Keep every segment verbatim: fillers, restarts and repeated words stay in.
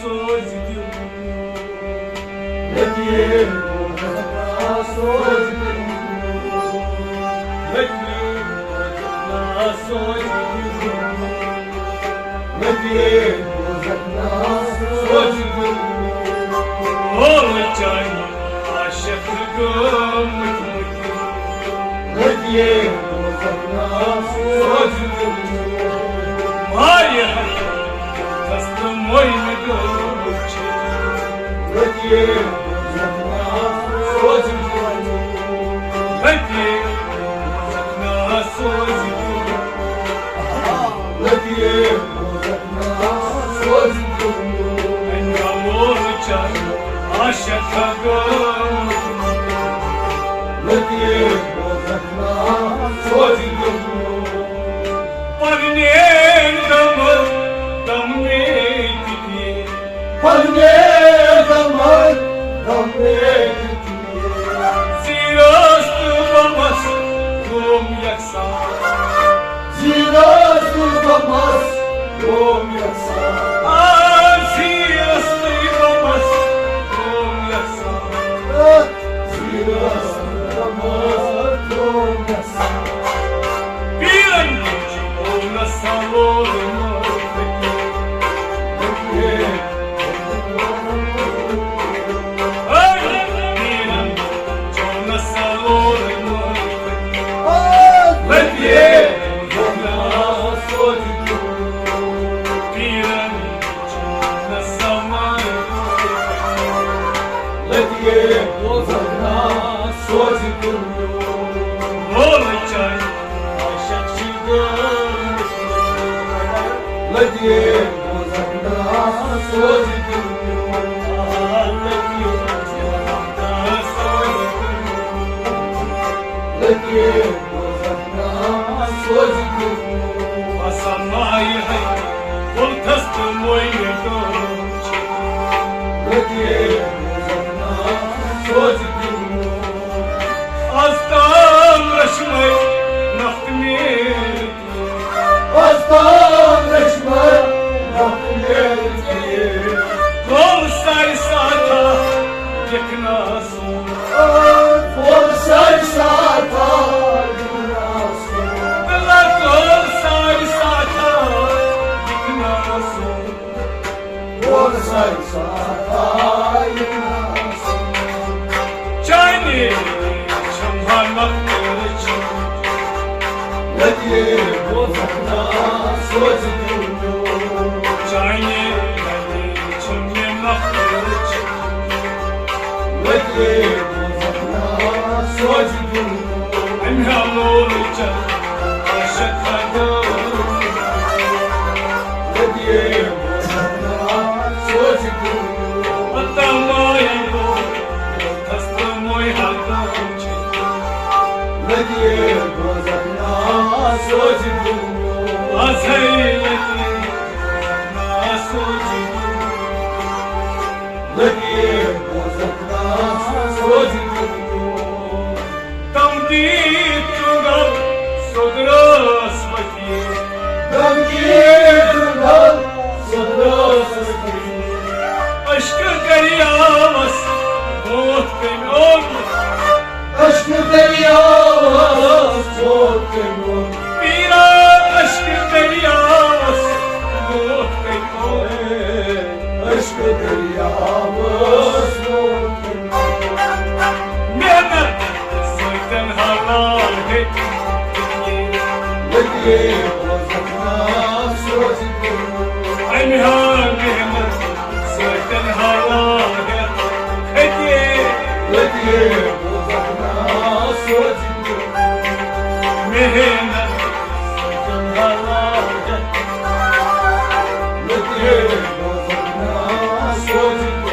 سوز دِل۔ لٔگے دوزخ نا سوز دِل۔ لٔگے دوزخ نا سوز دِل۔ لٔگے دوزخ نا سوز دِل۔ مول چانہِ عاشق گوٚمُت مُتِل۔ لٔگے دوزخ نا سوز دِل۔ مارِ ہتس تہٕ موے مےٚ گوٚو چھِ۔ لٔگے دوزخ نا سوز دِل۔ لٔگے دوزخ نا سوز دِل۔ لٔگے دوزخ نا سوز دِل۔ وۄنۍ گوٚو چانہِ عاشق گوٚو۔ لٔگے دوزخ نا سوز دِل۔ پرنے دم دم میں تیے۔ پرنے دم دم میں تیے۔ زیرست بمس گوم یکسان۔ زیرست بمس گوم یکسان۔ آ، زیرست بمس گوم یکسان۔ زیرست بمس گوم یکسان۔ پیرن چھُ پونس سالو۔ لگے دوزخ نا سوز دِل۔ لگے دوزخ نا سوز دِل۔ بس ماے ہے بُلتھس تہٕ موے گوٚو۔ لگے دوزخ نا سوز دِل۔ از تام رچھ مےٚ نفت میل۔ از تام رچھ مےٚ نفت میل۔ کول سارِ ساتھا دِکھ نا سون۔ کول سارِ ساتھا دِکھ نا سون۔ دِلا کول سارِ ساتھا دِکھ نا سون۔ کول سارِ ساتھا دِکھ نا سون۔ چانہِ چھم ہا مکتر چھم۔ لگے دوزخ نا سوز دِل میون۔ چانہِ لگے چھم مےٚ مکتر چھم۔ لگے دوزخ نا سوز دِل میون۔ امہِ ہا لول چل عاشق ہا گوٚو۔ لگے دوزخ نا سوز دِل میون۔ پتہ ماے گوٚو۔ لگے دوزخ نا سوز دِل میون۔ لگے دوزخ نا سوز دِل میون۔ تم دید تُنگل سدرس وتی۔ تم دید تُنگل سدرس وتی۔ عشق دریاوس موت کٔمۍ اوٚن۔ عشق دریاوس موت کٔمۍ اوٚن۔ پیرا عشق دریاوس موت کٔمۍ اوٚن۔ عشق دریاوس موت کٔمۍ اوٚن۔ محنت سۭتۍ حلال ہے۔ لگے دوزخ نا سوز دِل۔ امہِ ہا محنت سۭتۍ حلال ہے۔ کھٔتی۔ لگے دوزخ نا سوز دِل۔ محنت سۭتۍ حلال ہے۔ لگے دوزخ نا سوز دِل۔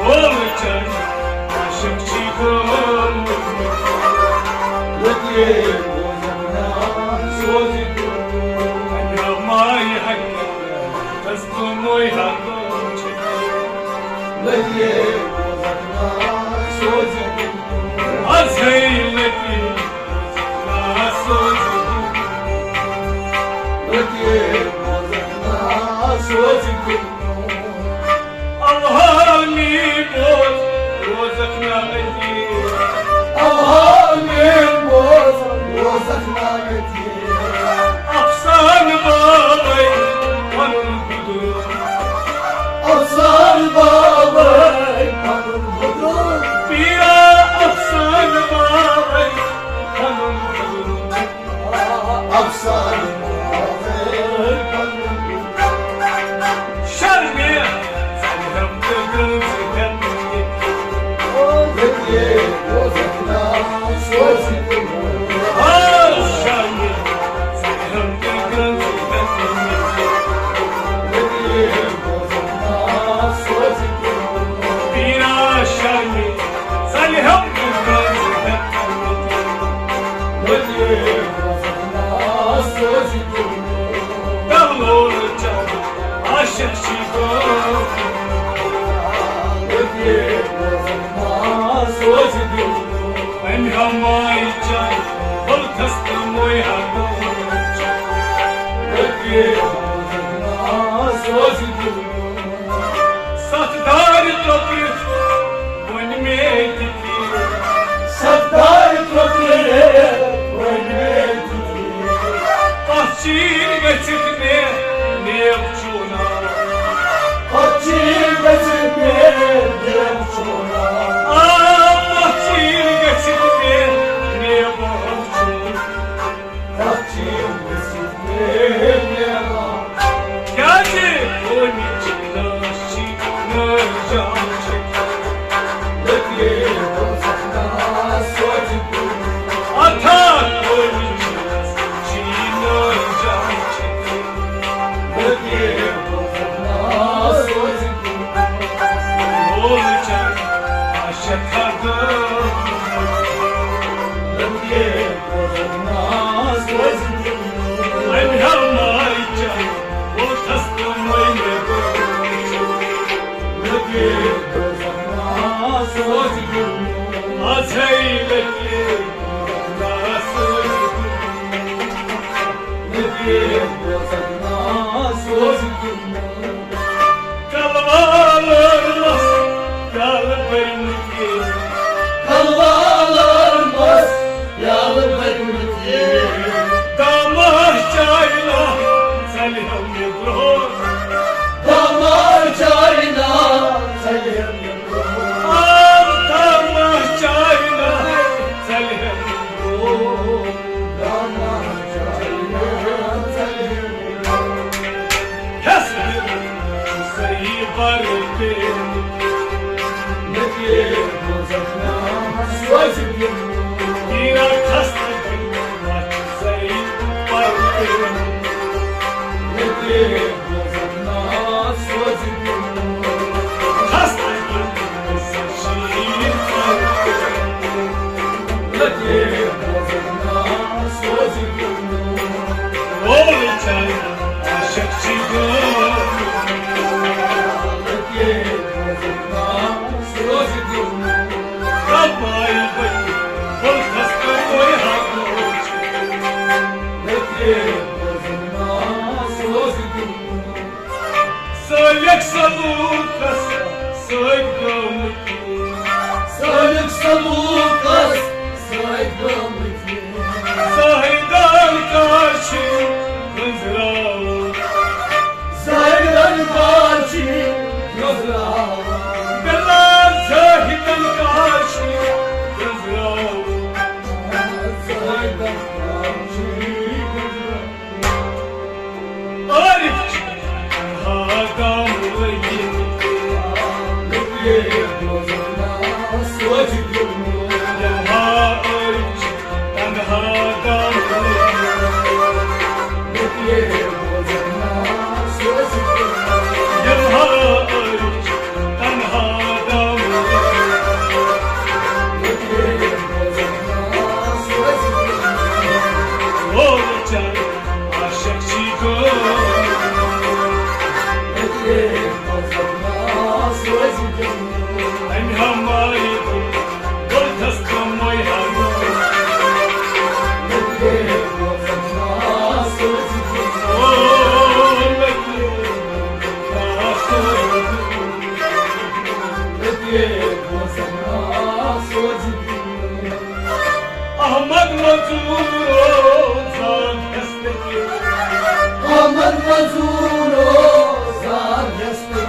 بول چل عاشق چھی گوٚمُت۔ لگے دوزخ نا ستھ دارِ ترٛوپرِتھ وۄنۍ مےٚ تہِ کینٛہہ۔ ستھ دارِ ترٛوپرِتھ وۄنۍ مےٚ تہِ کینٛہہ۔ اتھ چیٖرۍ گٔژھِتھ مےٚ نیب چوٗنہٕ۔ اتھ چیٖرۍ گٔژھِتھ مےٚ نیب چوٗنہٕ۔ آ، اتھ چیٖرۍ گٔژھِتھ مےٚ نیب چوٗنہٕ۔ کیٛازِ قومی چھِ ناچ چھِ نٲر جان چھِ۔ اَتھا قومی چھِ ناچ چھِ نٲر جان چھِ۔ لول چاہے عاشق تھا گٲو۔ أمۍ ہٮ۪و ناے چاہے اوتھس تہٕ مٔلۍ۔ لٔگے آز ہے لٔگے ناس۔ کلوالن مس پیالہٕ بٔرمٕتۍ۔ کلوالن مس پیالہٕ بٔرمٕتۍ۔ دامہ چاے نا ژلہِ ہم یہِ برٛونٛہہ۔ دامہ چاے نا ژلہِ ہم یہِ برٛونٛہہ۔ آز دامہ چاے نا ژلہِ ہم یہِ برٛونٛہہ۔ دامہ چاے نا ژلہِ ہم یہِ برٛونٛہہ۔ ہٮ۪س دِل چھُ صحیح بر پیوٚمُت۔ مےٚ پیٚیہِ بوزن ناو سوزِ دِل۔ پیٖرا خستہٕ دِل ما چھُ صحیح بر پیوٚمُت۔ مےٚ پیٚیہِ بوزن ناو سوزِ دِل۔ خستہٕ دِل ما چھُ صحیح بر پیوٚمُت۔ مےٚ پیٚیہِ بوزن ناو سوزِ دِل۔ وول چاہے عاشق چھِ گوٚمُت۔ ربائی بٔتھِ مُلکَس تہٕ کویہِ ہا کوچ۔ سٲلِک سلوٗکَس سۭتۍ گٲمٕتۍ۔ سٲلِک سلوٗکَس سۭتۍ گٲمٕتۍ۔ زاہدان کاشی گُزراو۔ زاہدان کاشی گُزراو۔ بِلا زاہدان کاشی گُزراو۔ زاہدان کاشی گُزراو۔ عارف چھِ تنہا دام لٔگِتھ۔ یَلہٕ ہا عارف چھِ تنہا دام لٔگِتھ۔ یَلہٕ ہا عارف چھِ تنہا دام لٔگِتھ۔ وول چل عاشق چھِ گوٚمُت۔ أمۍ ہمایہِ دُلتھس تہٕ مویہِ ہا۔ احمد مزور زان ہستہٕ۔ احمد مزور زان ہستہٕ۔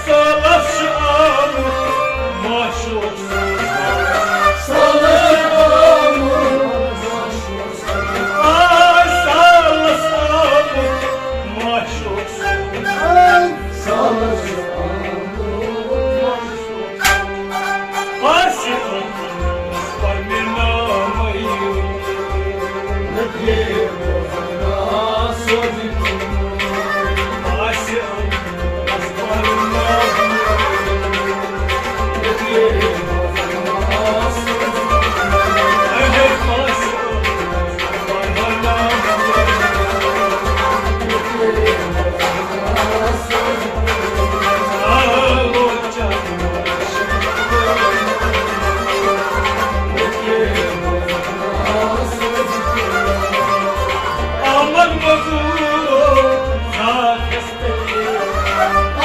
سالس چھُ آمُت معشوق۔ سالس چھُ آمُت معشوق۔ آ، سالس آمُت معشوق۔ سالس چھُ آمُت معشوق۔ آسہِ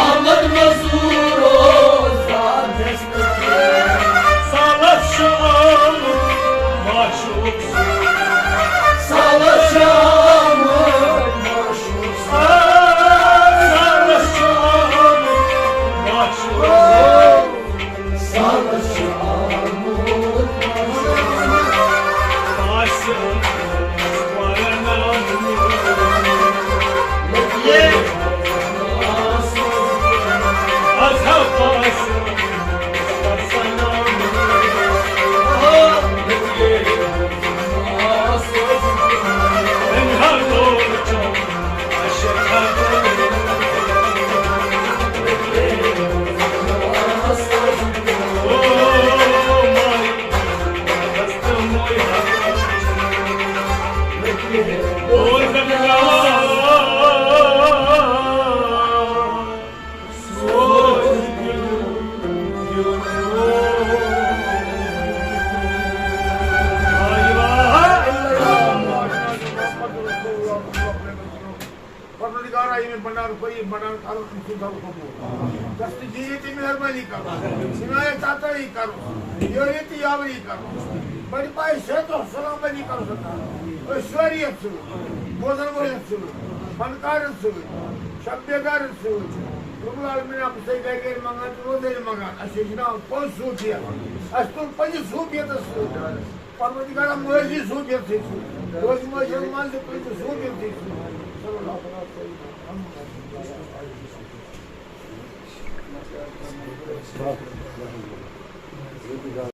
احمد مزور اوس زادس پٮ۪ٹھ۔ سالس چھُ آمُت معشوق سُہ۔ سالس چھُ آمُت معشوق سُہ۔ سالس چھُ آمُت معشوق سُہ۔ سالس چھُ آمُت معشوق سُہ۔ آسہِ پروردگارا، ییٚمہِ بنڈار پٔری بنڈار کرو تٔمۍ سُنٛد دَرٕ قبوٗل۔ دستگیٖری تہٕ مہربٲنی کرو، عنایت عطٲیی کرو، یٲری تہٕ یاوری کرو، بڑِ پایہِ صحت و سلامتی کرو عطا۔ أسۍ سٲری یَتھ سۭتۍ، بوزن وٲلۍ یَتھ سۭتۍ، فنکارن سۭتۍ، شب بیدارن سۭتۍ، رب العالمین، اَتھ سۭتۍ گرِ گرِ منٛگان تہٕ روزدٲری منٛگان۔ اَسہِ چھُ جناب پوٚز صوٗفیت، اَسہِ تُل پننِس صوٗفیتس سۭتۍ۔ پروردگارا، مٲضی صوٗفیت تھٲے ژٕ۔ روزِ مٲضی منٛز تہِ تھٲے ژٕ صوٗفیت تھٲے ژٕ۔ صلی اللہ علیہ وسلم۔